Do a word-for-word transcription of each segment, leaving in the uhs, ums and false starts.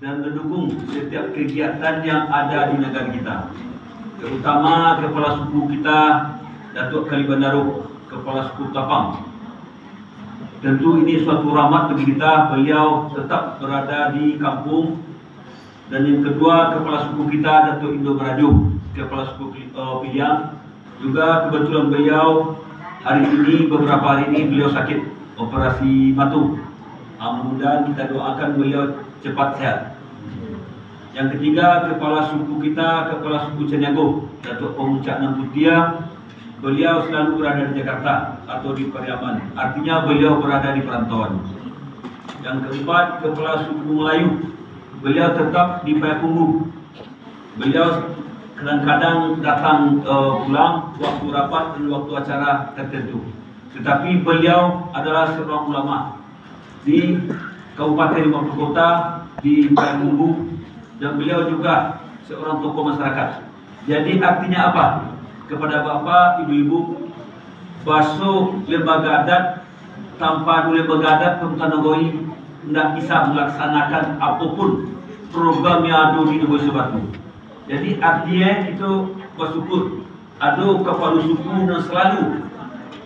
dan mendukung setiap kegiatan yang ada di negara kita, terutama kepala suku kita, Datuk Kali Bandaro, kepala suku Tapang. Tentu ini suatu rahmat bagi kita, beliau tetap berada di kampung. Dan yang kedua, kepala suku kita, Datuk Indo Barajo, kepala suku Pil-, eh, Piliang. Juga kebetulan beliau hari ini, beberapa hari ini beliau sakit, operasi mato. Ah, mudah-mudahan kita doakan beliau cepat sehat. Yang ketiga, kepala suku kita, kepala suku Caniago, Datuk Pamuncak Nan Putiah, beliau selalu berada di Jakarta atau di Pariaman, artinya beliau berada di perantauan. Yang keempat, kepala suku Melayu, beliau tetap di Payakumbuh. Beliau kadang-kadang datang, eh, pulang waktu rapat dan waktu acara tertentu. Tetapi beliau adalah seorang ulama di Kabupaten Lima Puluh Kota, di Payakumbuh, dan beliau juga seorang tokoh masyarakat. Jadi, artinya apa? Kepada bapak, ibu-ibu, baso lembaga adat, tanpa ado lembaga adat, Punta Nagori ndak bisa melaksanakan apapun program yang ado di Nagori Sibatu. Jadi, artinya kito bersyukur ado kapalo suku nan selalu,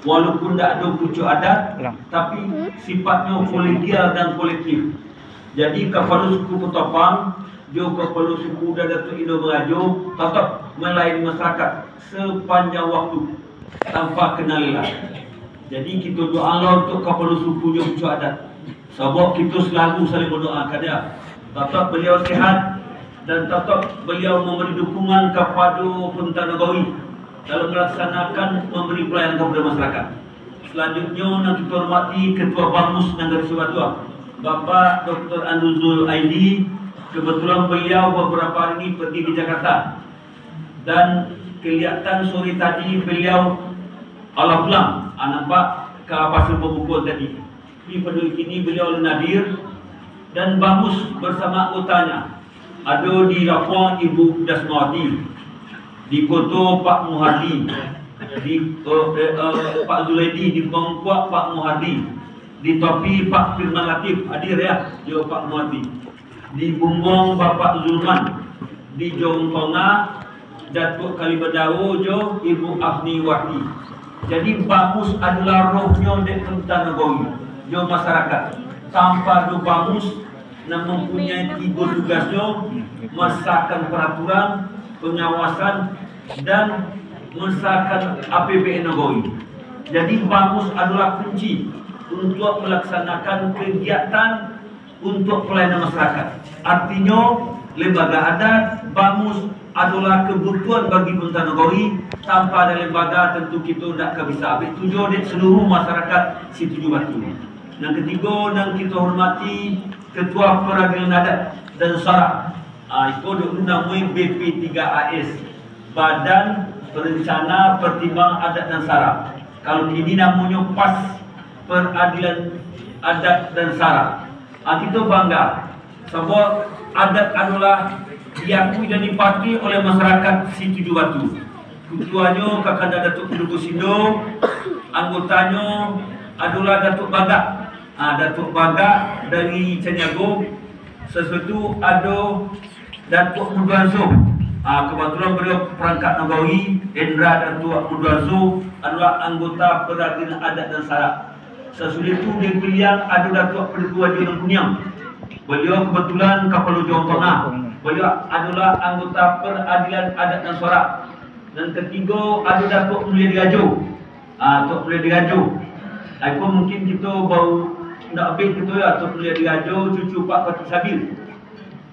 walaupun ndak ado pucuk adat, tapi sifatnyo kolegial dan kolektif. Jadi, kapalo suku Petapang jo kapalo suku Datuk Indo Barajo tatap melayani masyarakat sepanjang waktu tanpa kena lelah. Jadi, kito doalah untuk kapalo suku jo pucuk adat. Sabab kito selalu saling mendoakan, ya. Tatap beliau sehat dan tatap beliau memberi dukungan kapado Punta Nagori dalam melaksanakan memberi pelayanan kepada masyarakat. Selanjutnya, nan kito hormati Ketua Bamus Nagari Sibatu, Bapak Doktor Anduzul Aidi, kebetulan beliau beberapa hari ini pergi di Jakarta. Dan kelihatan sore tadi beliau alah pulang, ah, nampak ka pasal pembukuan tadi. Tapi pado kini beliau alun hadir, dan Bamus bersama anggotanya, ado di Labuan Ibu Dasmawati, di Koto Pak Muhardi, di, eh, eh, eh, Pak Zulaidi, di Bangkuak Pak Muhardi, di Topi Pak Firman Latif, hadir ya, jo Pak Muhardi. Di Bumbong Bapak Zulman, di Jong Tongah, Datuk Kali Bandaro jo Ibu Afni Wati. Jadi, Bamus adolah rohnyo dek Punta Nagori jo masyarakat. Tanpa ado Bamus, nan mempunyai tigo tugasnyo, masakan peraturan, pengawasan, dan masakan A P B N Nagori. Jadi, Bamus adolah kunci untuk melaksanakan kegiatan untuk pelayanan masyarakat. Artinyo, lembaga adat, Bamus, adolah kebutuhan bagi Punta Nagori. Tanpa ado lembaga, tentu kito ndak ka bisa. Abih tu juo dek seluruh masyarakat Situjuah Batu. Nan ketigo, nan kito hormati, Ketua Peradilan Adat dan Syarak. Ah, iko dulu namonyo B P tiga A S, Badan Perencana Pertimbangan Adat dan Syarak. Kalau kini namonyo Pas Peradilan Adat dan Syarak. Ah, kito bangga, sabab adat adolah diakui dan dipatuhi oleh masyarakat Situjuah Batu. Ketuanyo Kakanda Datuk Pinduko Sindo, anggotanyo adolah Datuk Bagak. Ah, Datuk Bagak dari Caniago, sasudah tu ado Datuk Muduanso. Ah, kebetulan beliau perangkat nagori, Endra Datuk Muduanso adolah anggota Peradilan Adat dan Syarak. Sasudah tu di Piliang ado Datuk Pinduko Haji Nan Kuniang. Beliau kebetulan kapalo Jong Tongah. Beliau adolah anggota Peradilan Adat dan Syarak. Nan ketigo ado Datuk Mulia Dirajo. Ah, Datuk Mulia Dirajo. Ah, iko mungkin kito baru ndak abih kito ya, Datuk Mulia Dirajo, cucu Pak Fatih Sabil.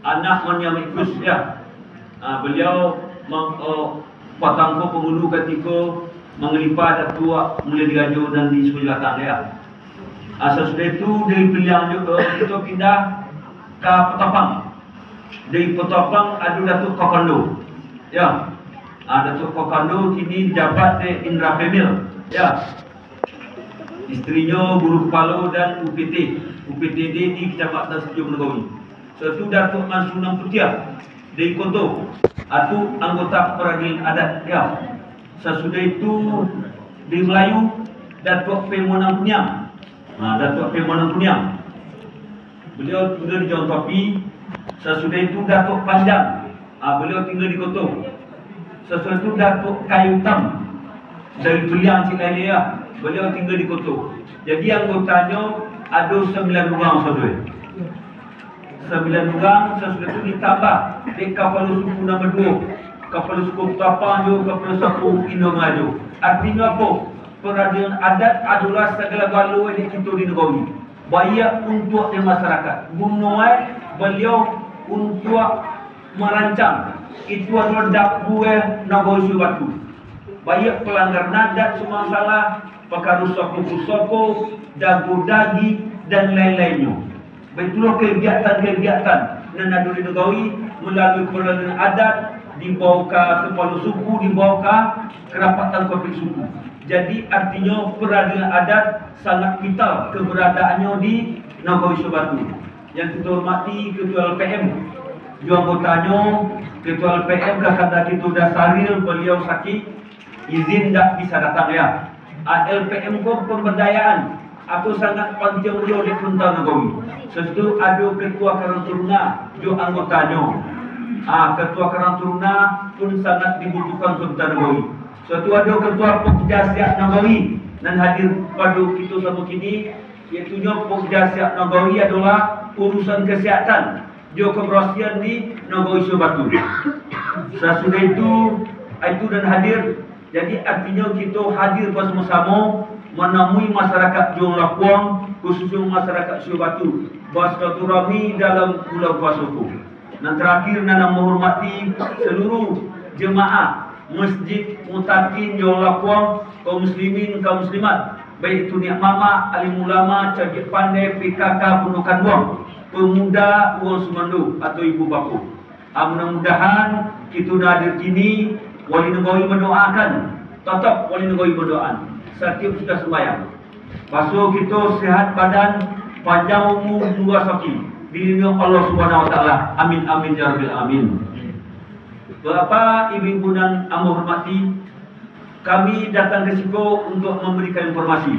Anak Mania Mikus ya. Ah, beliau mang-, oh, patang ko pangulu katiko mangalipa Datuk Mulia Dirajo nan di Sungai Jelatang ya. Ah, sasudah itu dari Piliang ju-, eh, kito pindah ka Petapang. Dari Petapang ado Datuk Kokando. Ya. Ah, Datuk Kokando kini dijabat dek Indra Pemil. Ya. Isterinyo guru kepala dan U P T, U P T D di Kecamatan Situjuah Batu Nagori. Sasudah tu Datuk Mansur Nan Putiah dari Koto, atu anggota Peradilan Adat, ya. Sasudah itu di Melayu, Datuk Pemon Nan Kuniang. Nah, Datuk Pemon Nan Kuniang. Baliau tingga di Jalan Tapi, sasudah itu Datuak Panjang, ah, baliau tingga di Koto. Sasudah itu Datuak Kayu Itam, dari Piliang cik lain ya, baliau tingga di Koto. Jadi anggotanyo ado sambilan urang, saudara. Sambilan urang, sasudah itu ditambah dek kapalo suku nan baduo, kapalo suku Tapang jo kapalo suku Indo Marajo. Artinyo apo? Peradilan adat adolah sagalo galo dek kito di nagari. Baiak untuak dek masyarakat. Guno ai baliau untuak marancang. Itu adolah dabu eh nagari Sio Batu. Baiak pelanggaran adat, sumasalah, pakaro soko-pusoko, dago-dagi, dan lain-lainnyo. Baitulah kegiatan-kegiatan nan ado di nagari malalui peradilan adat, dibawa ka kapalo suku, dibawa ka kerapatan konflik suku. Jadi, artinyo peradilan adat sangat vital keberadaannyo di nagari Sio Batu. Yang kito hormati Ketua L P M, jo anggotanyo, Ketua L P M kakanda kito Dasaril, baliau sakik, izin ndak bisa datang ya. Ah, L P M ko pemberdayaan, atau sangat pantiang baliau di Punta Nagori. Sasudah itu ado Ketua Karang Taruna jo anggotanyo. Ah, Ketua Karang Taruna pun sangat dibutuhkan Punta Nagori. Sasudah itu ado Ketua Pokja Siak Nagori nan hadir pado kito samo kini, yaitunyo Pokja Siak Nagori adolah urusan kesehatan jo kebersihan di Nagori Sio Batu. Sasudah itu, itu nan hadir. Jadi, artinyo kito hadir basamo-samo manamui masyarakat Juang Lapuang, khususnyo masyarakat Sio Batu, basilaturahmi dalam bulan puaso ko. Nan terakhir, nan ambo hormati seluruh jemaah Masjid Mutakin Juang Lapuang, kaum muslimin, kaum muslimat, baik itu niak mamak, alim ulama, cadiak pandai, P K K, bundo kanduang, pemuda, urang sumando, atau ibu bapo. Ah, mudah-mudahan kito nan hadir kini, wali nagori mandoakan, tatap wali nagori mandoakan, satiok sudah sumbayang. Baso kito sehat badan, panjang umur, murah rasaki, dilindungi Allah Subhanahu Wa Taala. Amin, amin, ya Rabbil Alamin. Bapak, ibu-ibu nan ambo hormati, kami datang ke siko untuk memberikan informasi.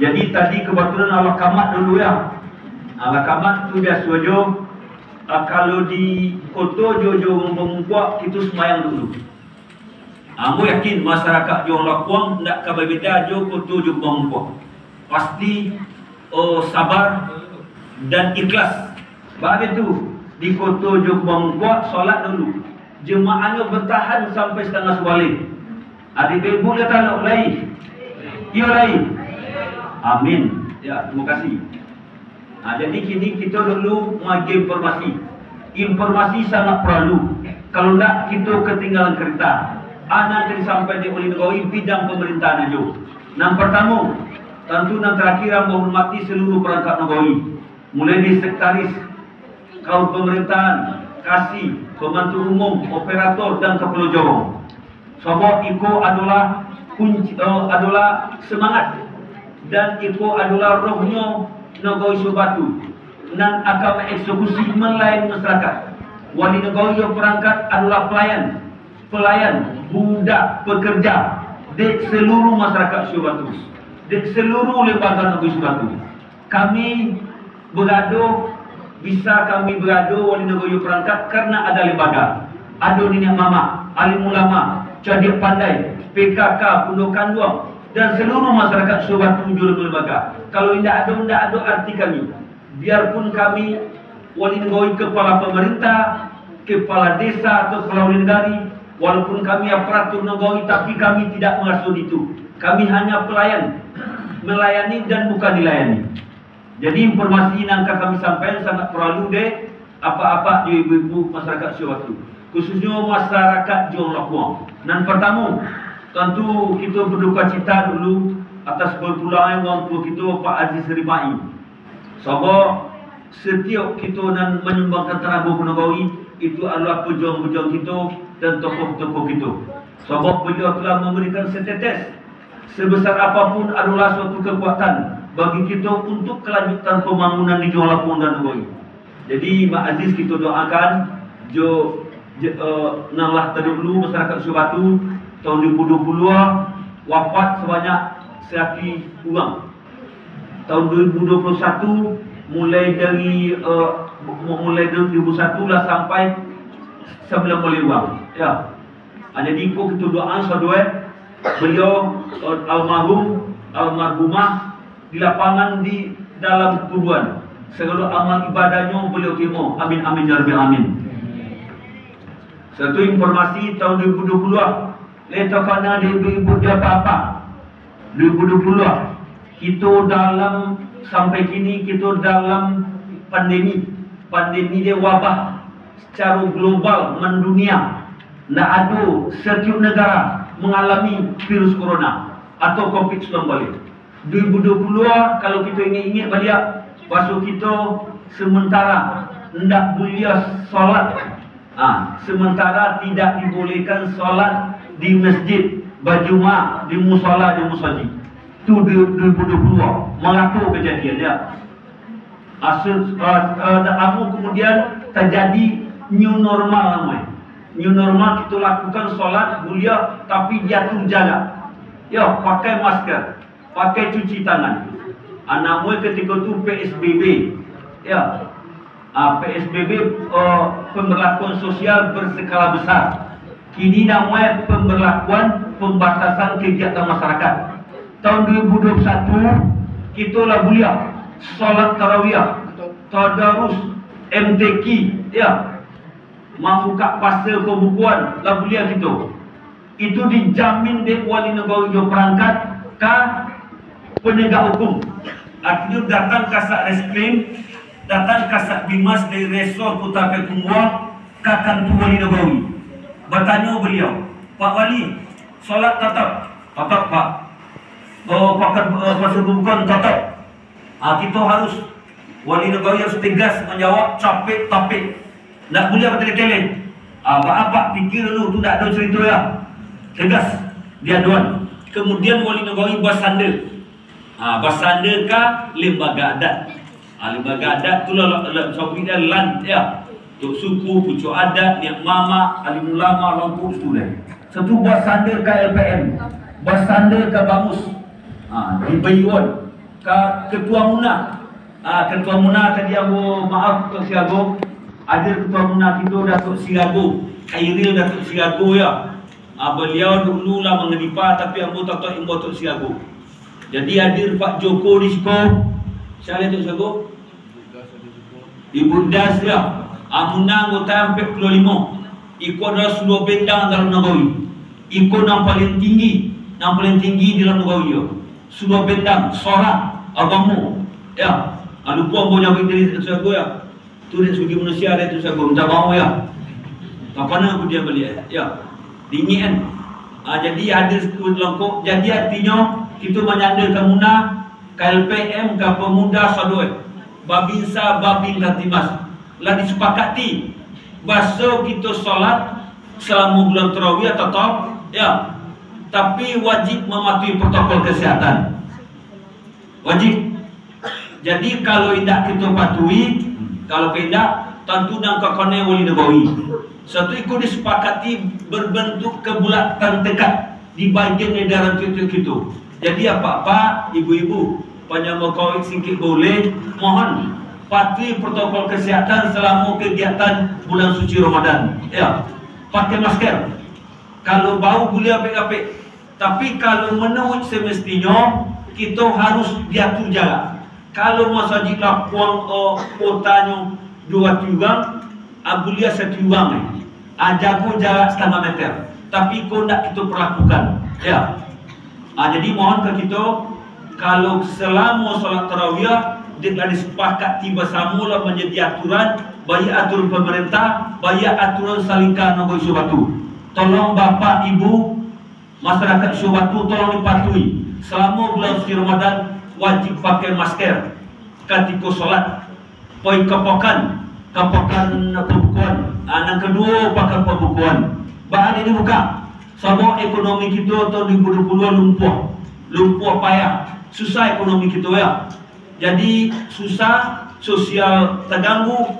Jadi, tadi kebetulan alah kamat dulu ya. Alah kamat tu biaso jo, ah, kalau di koto jo, jo Bamungkuak, kito sumbayang dulu. Ambo yakin masyarakat Juang Lapuang ndak ka babeda jo koto jo Bamungkuak. Pasti, oh, sabar dan ikhlas. Baitu, di koto jo Bamungkuak, salat dulu. Jemaahnya bertahan sampai setengah subaleh. Adik ibu lah talok lai. Iyo lai. Amin. Ya, terima kasih. Nah, jadi kini kito dulu maagiah informasi. Informasi sangat paralu. Kalau ndak, kito katinggalan karita. Anan ka disampaikan dek wali nagori bidang pamarintahan ajo. Nan partamo, tantu nan tarakhir, ambo hormati saluruh parangkap nagori, mulai dari sekretaris, kaum pamarintahan, kasi, pambantu umum, operator, dan kapalo jorong. Sabab iko adolah kunci, eh, adolah semangat, dan iko adolah rohnyo Nagori Sio Batu, nan akan maeksekusi malayani masyarakat. Wali nagori jo parangkap adolah palayan, palayan, budak, pekerja dek seluruh masyarakat Sio Batu, dek seluruh lembaga Nagori Sio Batu. Kami barado, bisa kami barado wali nagori jo parangkap, karena ada lembaga. Ado niniak mamak, alim ulama, cadiak pandai, P K K, bundo kanduang, dan seluruh masyarakat Sio Batu jo lembaga. Kalau indak ado, indak ado arti kami. Biarpun kami wali nagori, kepala pemerintah, kepala desa atau kepala wali nagari, walaupun kami aparatur nagori, tapi kami tidak mengasuh itu. Kami hanya pelayan, melayani dan bukan dilayani. Jadi, informasi nan ka kami sampaikan sangat paralu dek apak-apak jo ibu-ibu masyarakat Sio Batu, khususnyo masyarakat Juang Lapuang. Nan partamo, tantu kito badukacita dulu atas berpulangnya urang tuo kito, Pak Aziz Rifai. Sabab satiok kito nan manyumbangkan tanago ka nagori, itu adolah pajuang-pajuang kito dan tokoh-tokoh kito. Sabab baliau telah mambarikan satetes, sabesar apapun, adolah suatu kakuatan bagi kito untuak kalanjutan pambangunan di Juang Lapuang dan nagori. Jadi, Mak Aziz, kito doakan jo, jo, eh, nan lah tadahulu masyarakat Sio Batu, tahun dua ribu dua puluh dua wafat sabanyak saratus urang. Tahun dua ribu dua puluh satu, Mulai dari, eh, mu-, mulai dari dua ribu satu lah sampai sambilan baleh urang. Ya. Ah, jadi iko kito doakan sadoe, beliau, eh, almarhum, almarhumah di lapangan di dalam kuburan. Sagalo amal ibadahnyo beliau tarimo. Amin, amin, ya Rabbil Alamin. Satu informasi tahun dua ribu dua puluh lah. Lai takana di ibu-ibu di apa-apa. Dua ribu dua puluh lah. Kito dalam, sampai kini kito dalam pandemi. Pandemi dia wabah secara global mendunia. Ndak ado, setiap negara mengalami virus corona atau covid sembilan belas. Dua ribu dua puluh, kalau kito ingat-ingat baliak, baso kito sementara ndak buliah salat. Ah, sementara tidak dibolehkan salat di masjid, bajumaah di musala, di musajik. Tu di dua ribu dua puluh, marato kajadian, ya. Asus, ah, ah, dak lamo kemudian tajadi new normal namonyo. New normal, kito lakukan salat buliah, tapi diatur jarak. Yo, pakai masker, pakai cuci tangan. Ah, namonyo katiko tu P S B B. Ya. Ah, P S B B, eh, pemberlakuan sosial berskala besar. Kini namonyo pemberlakuan pembatasan kegiatan masyarakat. Tahun dua ribu dua puluh satu, kito lah buliah salat tarawih, tadarus, M T Q, ya. Mambukak pasa pabukuan, lah buliah kito. Itu dijamin dek wali nagari jo perangkat ka penegak hukum. Artinyo, datang Kasat Reskrim, datang Kasat Bimas dari Resor Kuta Payakumbuah ka kantua wali nagari. Batanyo baliau, "Pak Wali, salat tatap?" "Tatap, Pak." "Oh, pakan, eh, pasa pabukuan tatap?" Ah, kito harus, wali nagari harus tegas manjawab, capek-capek. Ndak buliah batele-tele. Ah, baa Pak, pikia dulu, tu ndak ado carito, ya. Tegas, diadoan. Kemudian wali nagari basanda. Ah, basanda ka lembaga adat. Ah, lembaga adat tu lah, lah, lah, sabuiknyo lan, ya. Tok suku, pucuk adat, niak mamak, alim ulama, longkok tu deh. Satu basanda ka L P M, basanda ka Bamus. Ah, di Bayuan. Ka-, Ketua Muna. Ah, Ketua Muna tadi ambo, maaf, Datuk Sirago. Hadir Ketua Muna kito, Datuk Sirago. Khairil Datuk Sirago, ya. Ah, baliau dulu lah mangadipa, tapi ambo tatok imbau Datuk Sirago. Jadi, hadir Pak Joko di siko. Sia lai Datuk Sirago? Ibu Das, ya. Ah, Muna anggota ampek puluah limo. Iko adalah suluah bendang dalam nagari. Iko nan paling tinggi, nan paling tinggi di dalam nagari, yo. Suluah bendang, sorak, agamo. Ya, ah, lupo ambo nyabuik tadi, Datuk Sirago, ya. Tu dek sugi manusia, dek tu sago minta maaf, ya. Takana aku diam baliak, ya. Dingin kan? Ah, jadi hadir sepuluh longkok. Jadi artinyo, kito manyanda ka Muna, ka L P M, ka Pemuda Sadoe. Babinsa, Babin Kamtibmas. Lah disepakati, baso kito salat salamo bulan tarawih tatap, ya. Tapi wajib mamatuhi protokol kesehatan. Wajib. Jadi, kalau indak kito patuhi, kalau indak, tantu nan ka kanai wali nagari. Satu iko disepakati berbentuk kebulatan tekad di bagian edaran tiok-tiok kito. Jadi, apak-apak, ibu-ibu, panjang mukawik singkik boleh, mohon patuhi protokol kesehatan selama kegiatan bulan suci Ramadan. Ya, pakai masker. Kalau bau, buliah apek-apek. Tapi, kalau manuruik semestinyo, kito harus diatur jarak. Kalau masajik lapuang, o, kuotanyo duo ratuih urang, a, buliah satuih urang, eh. A, jago jarak satangah meter. Tapi, ko ndak kito perlakukan. Ya. A, jadi, mohon ka kito, kalau salamo salat tarawih, dek lah disepakati basamo lah manjadi aturan, baiak aturan pamarentah, baiak aturan salingka nagari Sio Batu. Tolong Bapak, Ibu, masyarakat Sio Batu tolong dipatuhi. Salamo bulan suci Ramadan, wajib pakai masker katiko salat. Poi ka pakan, ka pakan pabukoan. A, nan kaduo, pakan pabukoan. Baa dek dibuka? Sabab ekonomi kito tahun dua ribu dua puluh lumpuah. Lumpuah payah. Susah ekonomi kito, ya. Jadi, susah, sosial taganggu,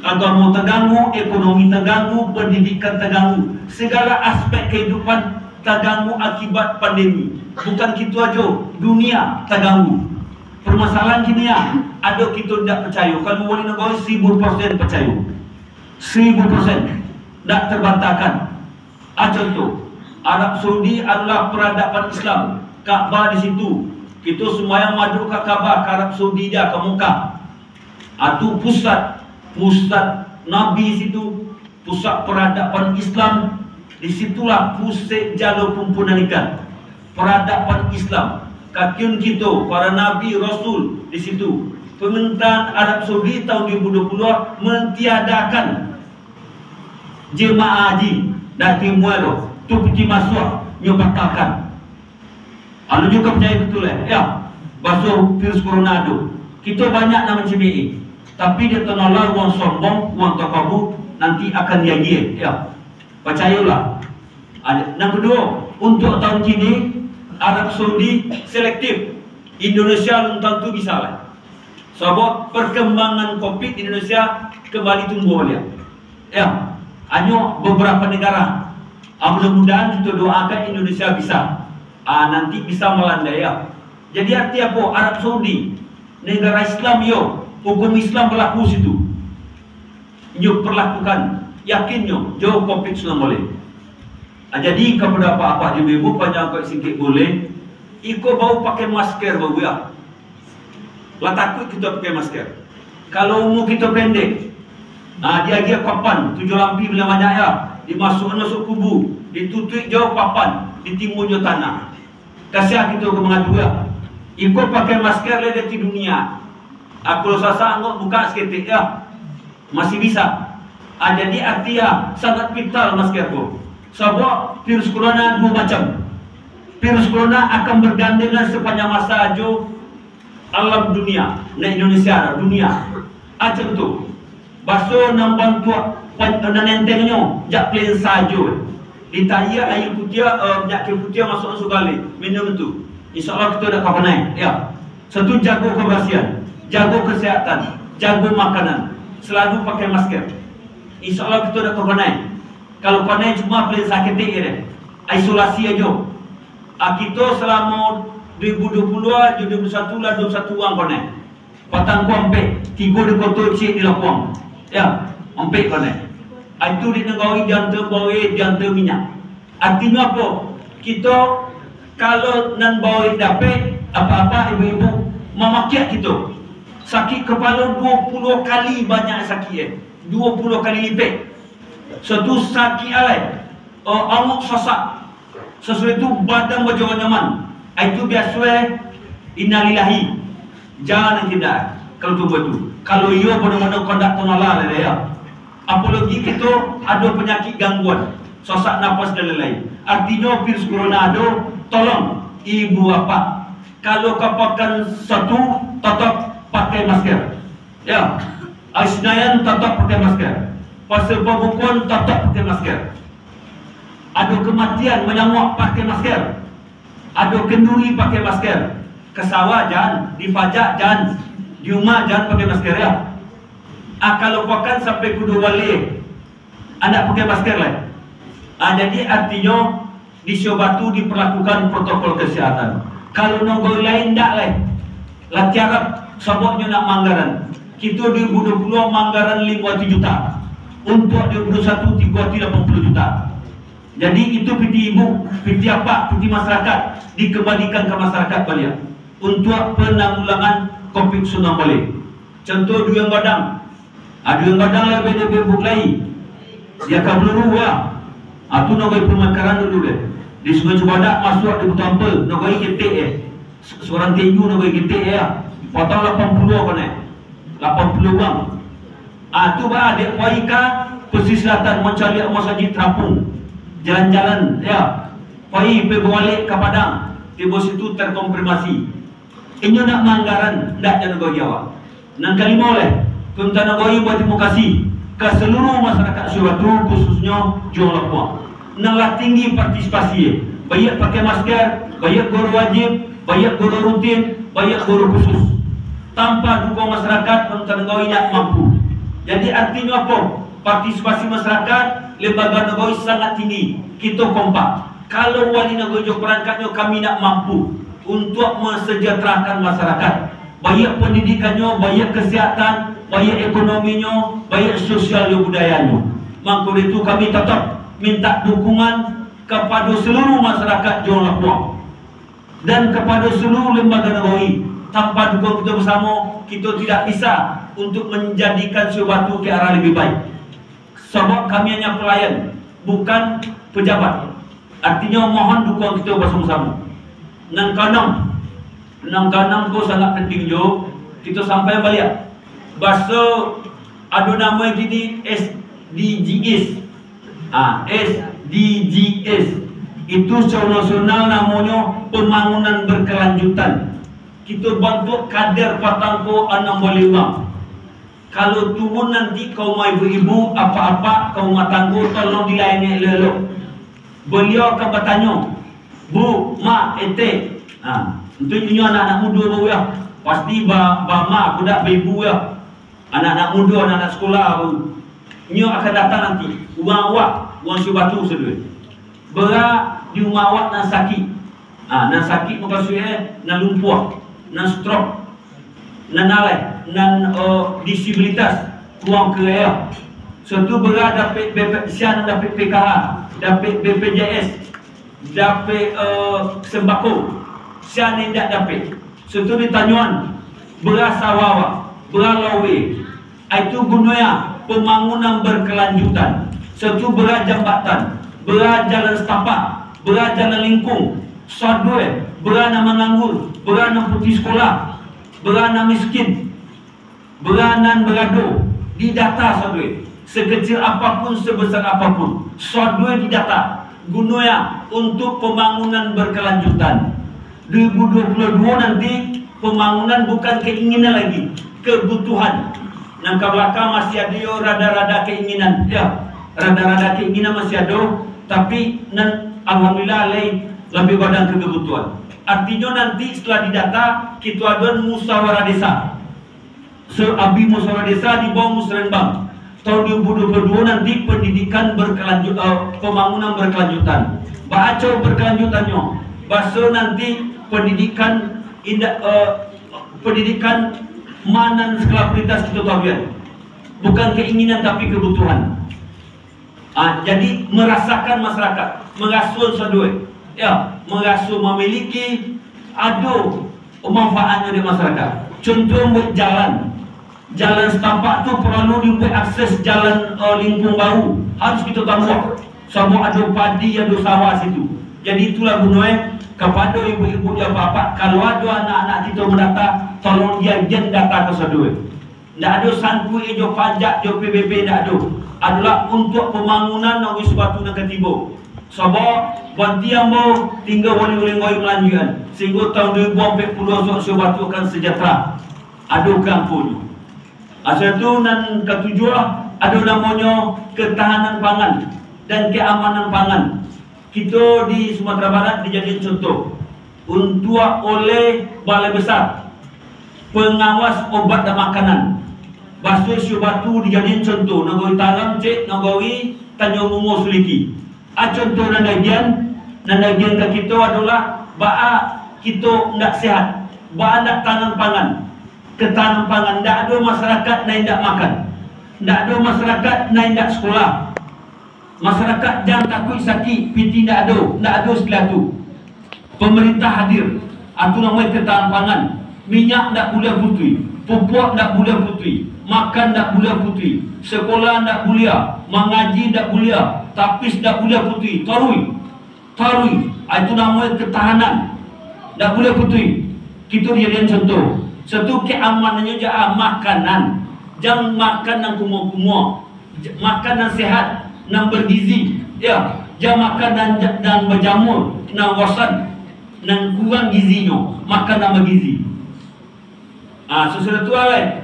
agamo taganggu, ekonomi taganggu, pendidikan taganggu. Segala aspek kehidupan taganggu akibat pandemi. Bukan kito ajo, dunia taganggu. Permasalahan kini, ah, ado kito indak picayo, kalau wali nagari seribu persen picayo. Seribu persen. Indak terbantahkan. Ah, contoh, Arab Saudi adalah peradaban Islam. Ka'bah di situ. Kito sumbayang madok ka Ka'bah, ka Arab Saudi, ka Mekah. Ah, tu pusat, pusat Nabi situ, pusat peradaban Islam. Di situlah pusat jalur pumpunan ikan. Peradaban Islam. Kakiun kito, para nabi, rasul di situ. Pemerintahan Arab Saudi tahun dua ribu dua puluh mentiadakan jemaah haji, dak timbua doh. Tu piti masuak, nyo batalkan. Alun juo ka picayo batua, eh? Yo, baso virus corona tu. Kito banyak nan mancimik-i. Tapi dek tanolah urang sombong, urang takabu, nanti akan diagiah, yo. Picayolah. Ado. Nan kaduo, untuak tahun kini, Arab Saudi selektif. Indonesia alun tantu bisa lai. Sabab perkembangan covid di Indonesia kembali tumbuah baliak. Yo, hanyo beberapa negara. Ah, mudah-mudahan kito doakan Indonesia bisa. Ah, nanti bisa malandai, yo. Jadi arti apo? Arab Saudi, negara Islam, yo, hukum Islam balaku situ. Nyo perlakukan, yakinnyo, jo covid sambilan baleh. Ah, jadi, kapado apak-apak jo ibu-ibu, panjang kok singkek boleh, iko baru pakai masker baru, yo. Lah takuik kito pakai masker. Kalau umua kito pendek, nah, diagiah papan, tujuah lampia banyak-banyak, yo, dimasuak-an masuak kubu, ditutuik jo papan, ditimbun jo tanah. Kasiah kito ka mangadu, yo. Iko pakai masker lah dari dunia. Aku lo sasak, angok buka saketek, yo. Masih bisa. Ah, jadi arti, ah, sangat vital masker ko. Sabab virus corona duo macam. Virus corona akan bergandengan sepanjang masa jo alam dunia, nan Indonesia, dunia. Ah, contoh, baso nan bantuak pan-, nan entengnyo, jak plensa jo. Ditayia aia putiah, eh, minyak kayu putiah, masuak sugaleh, minum tu. Insya Allah kito dak ka panai, yo. Satu, jago kebersihan, jago kesehatan, jago makanan, selalu pakai masker. Insya Allah kito dak ka panai. Kalau panai cuma plensa saketek je deh. Isolasi ajo. Ah, kito salamo dua ribu dua puluh jo dua ribu dua puluh satu lah dua puluh satu urang panai. Patang ko ampek, tigo di koto, ciek di lapuang. Yo, ampek panai. Ah, itu di nagari janta bawe, janta minyak. Artinyo apo? Kito, kalau nan bawa dapek, apak-apak, ibu-ibu, mamakiak kito. Sakik kapalo duo puluah kali banyak sakik, eh. Duo puluah kali lipek. Suatu sakik alai, eh, angok sasak. Sasudah itu badan bajalan nyaman. Ah, itu biaso, eh, innalillahi. Jan indak, kalau tu buat tu. Kalau iyo, bodoh-bodoh kondak tu malah lah, yo. Apologi kito ado panyakik gangguan, sasak napas dan lain-lain. Artinyo virus corona ado, tolong ibu apak, kalau ka Pakansatu, tatap pakai masker. Yo, Senayan tatap pakai masker. Pasar Pabukuan tatap pakai masker. Ado kematian manyamuak pakai masker. Ado kenduri pakai masker. Ka sawah jan, di pajak jan, di umah jan pakai masker, yo. Ah, kalau Pakan sampai Kudo Wali, indak pakai masker lai. Ah, jadi artinyo di Sio Batu diperlakukan protokol kesehatan. Kalau nagari lain indak lai. Lah tiarap, sababnyo nak maanggaran. Kito dua ribu dua puluh maanggaran limo ratuih juta. Untuak dua ribu dua puluh satu, tigo ratuih lapan puluh juta. Jadi, itu piti ibu, piti apak, piti masyarakat, dikembalikan ka masyarakat baliak untuak penanggulangan covid sambilan baleh. Contoh, Duyan Gadang. Ah, Duyan Gadang lah beda bebuk lai. Di Aka Beluru, yo. Ah, tu nagari pamakaran dulu deh. Di Sungai Cubadak masuak di Buton Ampel, nagari ketek, eh. Su-, surang tinju nagari ketek, yo. Potong lapan puluah ko neh. Lapan puluah urang. Ah, tu bah, dek pai ka pesisir selatan, mancaliak masajik terapung. Jalan-jalan, yo. Pai, pai bawalek ka Padang, tibo situ terkonfirmasi. Inyo nak maanggaran, ndak jo nagari awak. Nan kalimo lai, Sultan Nagoi baterimo kasih ka saluruh masyarakat Sio Batu, khususnyo Juang Lapuang, nan lah tinggi partisipasi, baiak pakai masker, baiak guru wajib, baiak guru rutin, baiak guru khusus. Tanpa dukungan masyarakat, Sultan Nagoi indak mampu. Jadi, artinyo apo? Partisipasi masyarakat, lembaga nagoi sangat tinggi. Kito kompak. Kalau wali nagoi jo perangkatnyo, kami indak mampu untuak mensejahterakan masyarakat. Baiak pandidikannyo, baiak kasihatan, baiak ekonominyo, baiak sosial jo budayanyo. Mako dari itu kami tatap minta dukungan kapado saluruh masarakat Jurang Lapuak dan kapado saluruh lembaga nagari. Tanpa dukungan kito basamo, kito tidak bisa untuk manjadikan Siobatu ka arah labiah baik. Sabab kami hanya pelayan, bukan pejabat. Artinyo, mohon dukungan kito basamo-samo. Nan kaanam, nan kaanam ko sangat penting jo kito sampaikan baliak. Baso ado namo kini S D G S. Ah, S D G S. Itu secara nasional namonyo pembangunan berkelanjutan. Kito bantuak kader patang ko anam baleh urang. Kalau turun nanti ka umah ibu-ibu, apak-apak, ka rumah tanggo, tolong dilayani elok-elok. Baliau akan batanyo, "Bu, Mak, Etek." Ha, untuak inyo anak-anak mudo baru yo. Pasti ba, ba mak, budak ba ibu yo. Anak-anak mudo, anak-anak sekolah baru. Inyo akan datang nanti. Urang awak, urang Siobatu sadonyo. Bara di umah awak nan sakik? Ah, nan sakik mukasuik e, nan lumpuah, nan stroke, nan alai, nan, eh, disabilitas, kurang kareh. Suatu bara dapek B P, sia nan dapek P K H, dapek B P J S, dapek, eh, sembako, sia nan indak dapek. Suatu ditanyoan, bara sawah, bara laweh, Itu gunoe pembangunan berkelanjutan. Suatu bara jambatan, bara jalan setapak, bara jalan lingkung, sadonyo, bara nan manganggur, bara nan putuih sekolah, bara nan miskin, bara nan barado, didata sadonyo. Sekecil apapun, sebesar apapun, sadonyo didata. Gunoe untuak pembangunan berkelanjutan. Dua ribu dua puluh dua nanti, pembangunan bukan keinginan lagi, kebutuhan. Nan ka balakang masih ado yo rada-rada keinginan, yo. Rada-rada keinginan masih ado, tapi nan alhamdulillah lai labiah badan ka kebutuhan. Artinyo nanti setelah didata, kito adoan musyawarah desa. Seabih musyawarah desa di bawah musrenbang. Tahun dua ribu dua puluh dua nanti pendidikan berkelanjut, eh, pembangunan berkelanjutan. Baa caro berkelanjutannyo? Baso nanti pendidikan indak, eh, pendidikan ma nan skala prioritas kito taruihan. Bukan keinginan tapi kebutuhan. Ah, jadi marasakan masyarakat, maraso sadonyo, yo, maraso mamiliki, ado manfaatnyo di masyarakat. Contoh, buek jalan. Jalan setapak tu paralu dibuek akses jalan, eh, lingkung baru. Harus kito tambuah. Sabab ado padi, ado sawah situ. Jadi itulah gunoe kapado ibu-ibu jo apak-apak, kalau ado anak-anak kito mandata, tolong diagian data kasadonyo. Ndak ado sangkuik jo pajak jo P B B, ndak ado. Adolah untuak pambangunan Nagori Siobatu nan ka tibo. Sabab banti ambo tingga uleng-uleng gawi malanjuikan, sahinggo tahun dua ribu ampek puluah Siobatu akan sejahtera. Ado kangkonyo. Asa tu nan katujuah, ado namonyo ketahanan pangan dan keamanan pangan. Kito di Sumatera Barat dijadian contoh untuak oleh Balai Besar Pengawas Obat dan Makanan. Baso Siobatu dijadian contoh, Nagori Taram, cek Nagori Tanjuang Bungo, Suliki. A contoh nan dagian, nan dagian ka kito adolah baa kito ndak sehat, baa ndak tahanan pangan, ketahanan pangan, ndak ado masyarakat nan indak makan, ndak ado masyarakat nan indak sekolah. Masyarakat jan takuik sakik, pitih ndak ado, ndak ado istilah tu. Pemerintah hadir, aturan mulai ketahanan pangan, minyak ndak buliah putuih, pupuak ndak buliah putuih, makan ndak buliah putuih, sekolah ndak buliah, mangaji ndak buliah, tapis ndak buliah putuih, taruih, taruih, ah, itu namonyo ketahanan, ndak buliah putuih. Kito dijadian contoh, satu keamanannyo ja, ah, makanan, jan makan nan kumuah-kumuah. J-, makan nan sehat, nan bergizi, yo, jan makan nan ja-, nan bajamur, nan wasan, nan kurang gizinyo, makan nan bergizi. Ah, sasudah tu lai,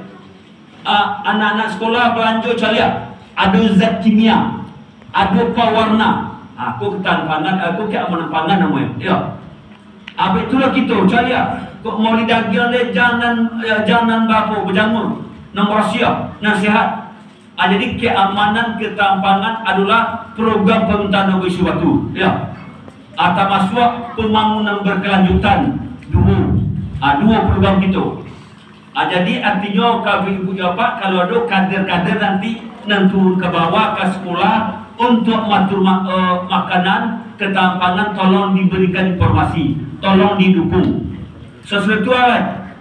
ah, anak-anak sekolah balanjo caliak, ado zat kimia, ado pawarna. Ah, ko ketahanan pangan, ah, ko keamanan pangan namonyo, yo. Abih tu lah kito caliak, kok mau di dagiang deh, jan nan, yo, jan nan bapo, bajamur, nan barasiah, nan sehat. Ah, jadi keamanan ketahanan pangan adolah program pamerintahan Nagori Siobatu, yo. Ah, tamasuak pambangunan berkelanjutan, duo. Ah, duo program kito. Ah, jadi artinyo ka ibu-ibu bapak, kalau ado kader-kader nanti nan turun ka bawah, ka sekolah, untuk matur ma-, eh, makanan, ketampanan, tolong diberikan informasi, tolong didukung. Sasudah tu,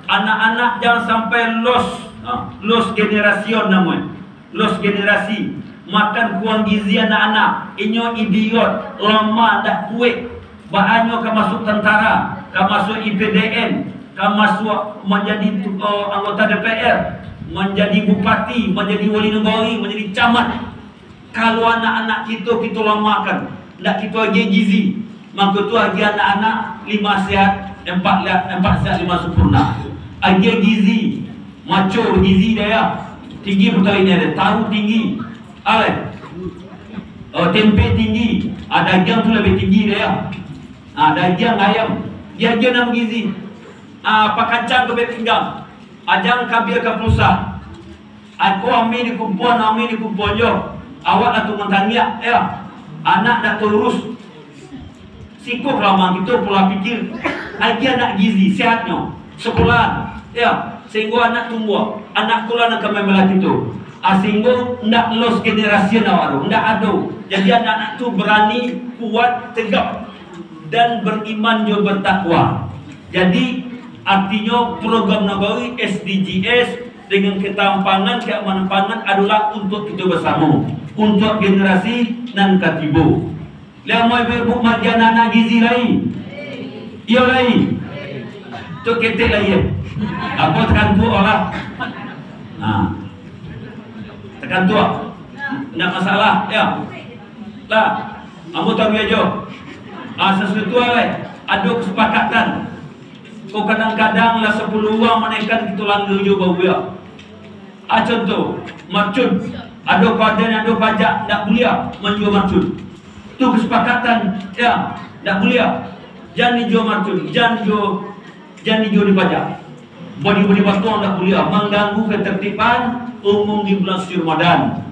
anak-anak jangan sampai lost, ah, lost generation namonyo. Lost generasi, makan kurang gizi anak-anak, inyo idiot, lamah, dak kuek, baanyo ka masuak tantara, ka masuak I P D N, ka masuak manjadi tu, eh, anggota D P R, manjadi bupati, manjadi wali nagari, manjadi camat. Kalau anak-anak kito, kito lamahkan, ndak kito agiah gizi, mangko tu agiah anak-anak lima sehat, empat la-, empat sehat, lima sempurna. Agiah gizi, maco gizi dayah, tinggi protein dayah, tahu tinggi, alai, oh, tempe tinggi, ah, dagiang tu labiah tinggi dayah. Ah, dagiang ayam, agiah-agiah nan bagizi. Ah, pakancang ka bek pinggang, ah, jan ka bia ka pulsa. Ako ame dikumpuan, ame dikumpuan jo. Awak lah tu mantangiak, ya. Anak dak taurus. Sikoh lah mang kito pola pikir. Agiah anak gizi, sehatnyo. Sekolahan, ya. Sehinggo anak tumbuah. Anak tu lah nan ka mambela kito. Ah, sehinggo ndak lost generation awak tu. Ndak ado. Jadi anak-anak tu berani, kuat, tegap. Dan beriman jo bertakwa. Jadi, artinyo program nagari S D G S dengan ketampangan, keamanan pangan adolah untuk kito basamo, untuk generasi nan ka tibo. Lai amuah ibu-ibu maagiah anak gizi lai? Iyo lai. Tu ketek lai, eh. Apo takantuak lah. Nah. Takantuak. Ndak masalah, ya. Lah, ambo taruih ajo. Ah, sasuatu lai. Ado kesepakatan. Ko kadang-kadang lah sapuluah urang manaikkan kito langga jo bauya. Ah, contoh, marcun. Ado padan, ado pajak, ndak buliah manjua marcun. Tu kesepakatan, ya, ndak buliah. Jan dijua marcun, jan dijua, jan dijua di pajak. Bodi-bodi batuang ndak buliah, mangganggu ketertiban umum di bulan suci Ramadan.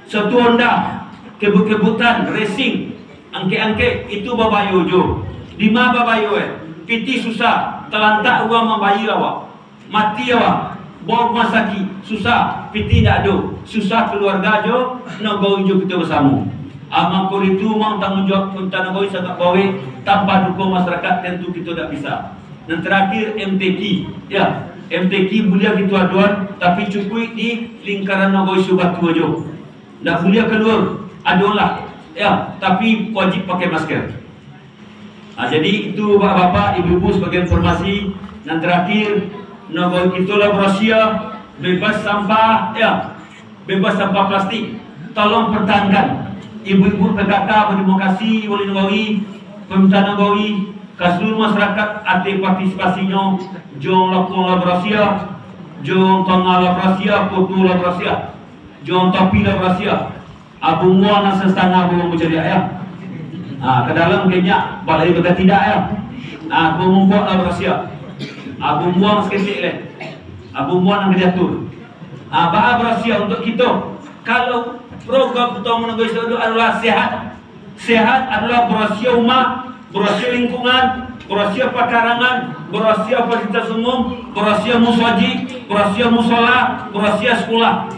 Satu Honda, kebut-kebutan, racing, angkek-angkek, itu babayo jo. Dima babayo, eh? Pitih susah, talantak urang mambayia awak. Mati awak, bao rumah sakik, susah, pitih indak ado, susah kaluarga jo nagari jo kito basamo. Ah, mako itu mah tanggung jawab Pemerintah Nagari sangat bawek, tanpa dukungan masyarakat tantu kito indak bisa. Nan terakhir, M T Q, ya, M T Q buliah kito adoan, tapi cukuik di lingkaran nagari Sibatu ajo. Ndak buliah kalua, adolah, ya, tapi wajib pakai masker. Ah, jadi itu, bapak-bapak, ibu-ibu, sabagai informasi. Nan terakhir, nagari kito lah barasia, bebas sampah, ya, bebas sampah plastik. Tolong pertahankan. Ibu-ibu P K K, terima kasih, wali nagari, pemerintah nagari, ka seluruh masyarakat, ateh partisipasinyo, jo Lampung lah barasia, jo Tangah lah barasia, Koto lah barasia, jo Tapi lah barasia. Abung buang nan sasatangah buang bacaliak, ya. Ha, ka dalam kenyak, balai bakatidak, ya. Ha, bumungkuak lah barasia. Ha, bumbuang saketek leh. Ha, bumbuang nan ka diatur. Ha, baa barasia untuk kito? Kalau program utama nagari itu adalah sehat. Sehat adalah barasia umak, barasia lingkungan, barasia pakarangan, barasia fasilitas umum, barasia musajik, barasia musola, barasia sekolah,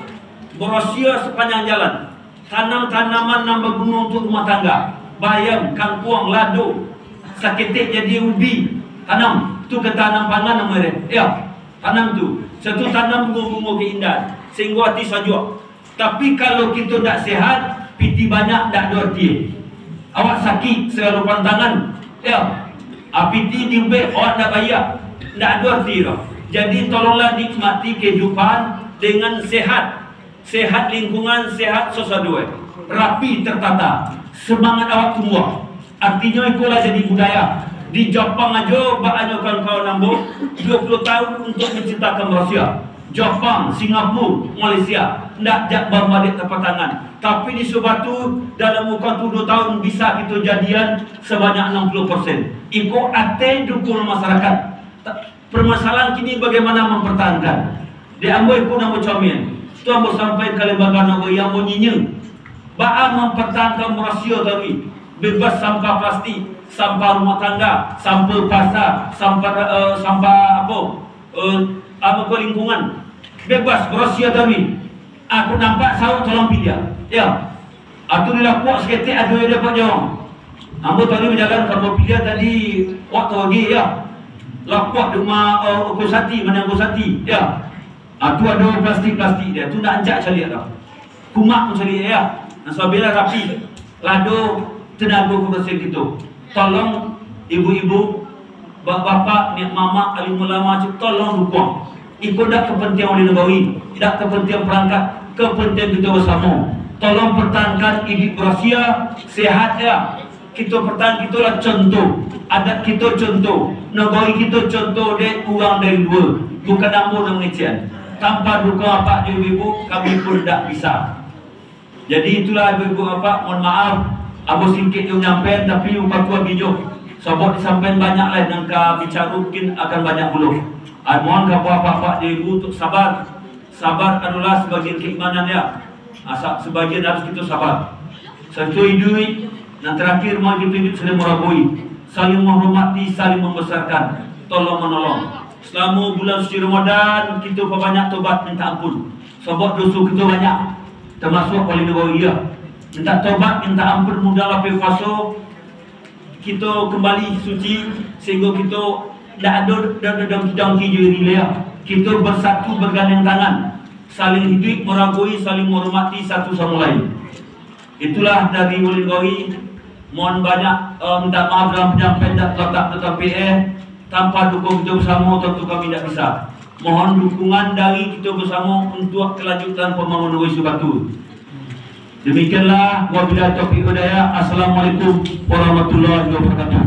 barasia sapanjang jalan. Tanam tanaman nan baguno untuak rumah tangga. Bayam, kangkuang, lado. Saketek jadi ubi. Tanam. Tu ka tanam pangan namonyo. Iyo. Tanam tu. Satu tanam bungo-bungo keindahan. Sehinggo ati sajuak. Tapi kalau kito ndak sehat, pitih banyak ndak ado arti. Awak sakik sagalo pantangan. Iyo. Ah, pitih diubek, awak ndak baiak. Ndak ado arti doh. Jadi tolonglah nikmati kehidupan dengan sehat. Sehat lingkungan, sehat sasado, eh. Rapi, tertata. Semangat awak tumbuah. Artinyo, iko lah jadi budaya. Di Japang ajo, baanyo kawan-kawan ambo, duo puluah tahun untuk menciptakan barasia. Japang, Singapura, Malaysia, ndak jak baru badek tapak tangan. Tapi di Sibatu, dalam wakatu duo tahun, bisa kito jadian sabanyak enam puluh persen. Iko ateh dukungan masyarakat. Ta-, Permasalahan kini bagaimana mempertahankan. Dek ambo iko nan bacomian. Tu ambo sampaikan ka lembaga nagari ambo nyinyir. Baa mempertahankan barasia tadi. Bebas sampah plastik, sampah rumah tangga, sampah pasar, sampah, eh, sampah apo? Eh, Ambo ko lingkungan bebas, bersih atau ni. Aku nampak sawah, tolong piliah. Ya. Atau di lapuak saketek ado yang dapat jawab. Ambo tadi bajalan ka ambo piliah tadi, waktu lagi, ya. Lapuak di rumah, eh, Ungku Sati, mana Ungku Sati, ya. Atu ado plastik-plastik dia, tu nak ancak caliak dah. Kumak tu caliak ya. Nah, sabila rapi, lado tenago kebersihan kito. Tolong ibu-ibu, bapak-bapak, niak mamak, alim ulama, tolong dukung. Iko dak kepentingan oleh nagari, dak kepentingan perangkat, kepentingan kito bersamo. Tolong pertahankan iduik berasia, sehat ya. Kito pertahan, kito lah contoh, adat kito contoh, nagari kito contoh dek urang dari lua, bukan ambo nan mangecekan. Tanpa dukungan apak jo ibu, kami pun ndak bisa. Jadi itulah ibu-ibu apak, mohon maaf, ambo singkek jo manyampaian, tapi upatu abih jo. Sabab disampaian banyak lai nan ka bicaro, mungkin akan banyak pulo. Ah, mohon ka apak-apak jo ibu untuk sabar. Sabar adolah sabagian keimanan ya. Asa-, sabagian harus kito sabar. Satu iduik, nan terakhir mah kito iduik saling maragoyi, saling menghormati, saling membesarkan, tolong menolong. Selama bulan suci Ramadan, kito pabanyak tobat minta ampun. Sabab doso kito banyak, termasuk oleh nagari ya. Minta tobat, minta ampun, mudah lapeh puaso, kito kembali suci, sehingga kito ndak ado, ndak ado dongki-dongki jo diri lai. Kito bersatu, bergandeng tangan, saling iduik, maragoyi, saling menghormati satu sama lain. Itulah dari ulun gawi. Mohon banyak, eh, minta maaf dalam penyampaian ndak tatapak tatapi, eh, tanpa dukung kito bersamo, tantu kami ndak bisa. Mohon dukungan dari kito bersamo untuk kelanjutan pembangunan Wai Subatu. Demikianlah, wabillahi taufiq wal hidayah. Assalamualaikum warahmatullahi wabarakatuh.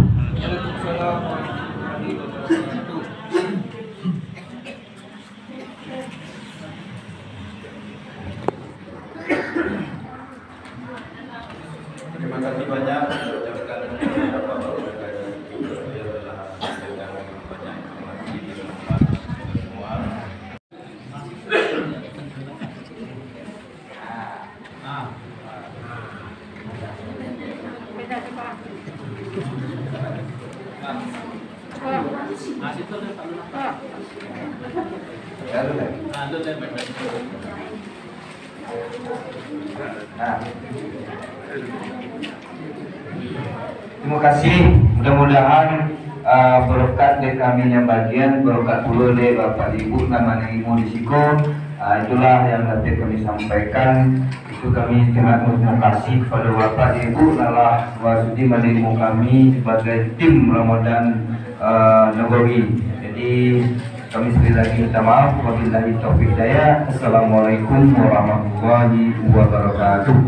Terima kasih banyak. Nah. Terima kasih. Mudah-mudahan, ah, barokat dek kami nan bagian, barokat pulo dek Bapak Ibu nan manarimo di siko. Ah, itulah yang dapat kami sampaikan. Itu kami sangat berterima kasih kepada Bapak Ibu nan lah basudi manarimo kami sebagai tim Ramadan, ah, Nabawi. Jadi, kami sekali lagi minta maaf. Wabillahi taufiq hidayah. Assalamualaikum warahmatullahi wabarakatuh.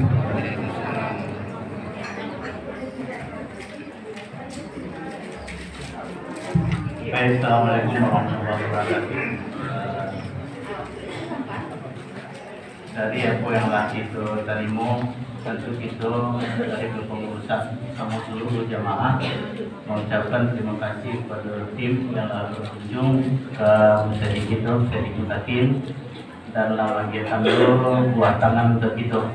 Baik, assalamualaikum warahmatullahi wabarakatuh. Dari apo yang lah kito tarimo, tantu kito dari kepengurusan samo seluruh jamaah mengucapkan terima kasih kepada tim yang lah berkunjung ke masjid kito, Masjid Mutakin, dan lah bagiakan dulu buah tangan untuk kito.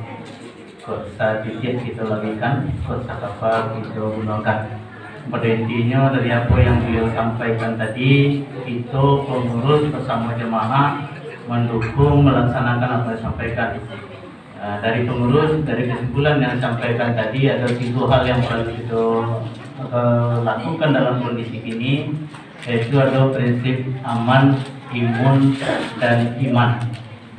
Kok satitiak kito labiahkan, kok sakapa kito gunokan. Pada intinyo, dari apo yang beliau sampaikan tadi, kito pengurus bersama jamaah mendukung melaksanakan apa yang disampaikan. Ah, dari pengurus, dari kesimpulan yang disampaikan tadi, ada tiga hal yang perlu kito, eh, lakukan dalam kondisi kini, yaitu ada prinsip aman, imun, dan iman.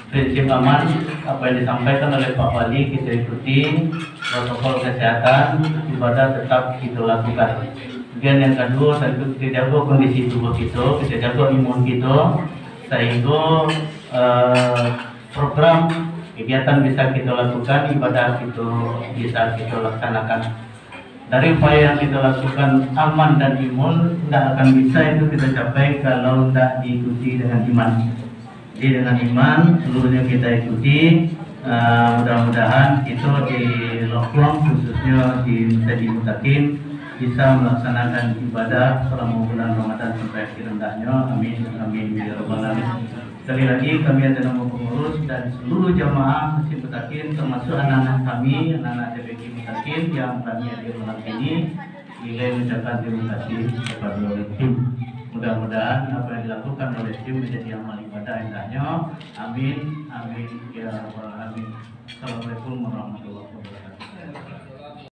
Prinsip aman, apa yang disampaikan oleh Pak Wali, kita ikuti, protokol kesehatan, ibadah tetap kita lakukan. Kemudian yang kedua, tentu kita jaga kondisi tubuh kita, kita jaga imun kita, sehingga, eh, program kegiatan bisa kita lakukan, ibadah kita bisa kita laksanakan. Dari upaya yang kita lakukan aman dan imun, tidak akan bisa itu kita capai kalau tidak diikuti dengan iman. Jadi dengan iman, seluruhnya kita ikuti. Ah, mudah-mudahan kita di Lokuang, khususnya di Masjid Mutakin, bisa melaksanakan ibadah selama bulan Ramadan sampai akhir hendaknya. Amin, amin, ya rabbal alamin. Sekali lagi, kami atas nama pengurus dan seluruh jamaah Masjid Mutakin, termasuk anak-anak kami, anak-anak T P Q Mutakin yang kami hadir malam ini, nilai mengucapkan terima kasih kepada tim. Mudah-mudahan apa yang dilakukan oleh tim menjadi amal ibadah indahnya. Amin, amin, ya rabbal alamin. Assalamualaikum warahmatullahi wabarakatuh.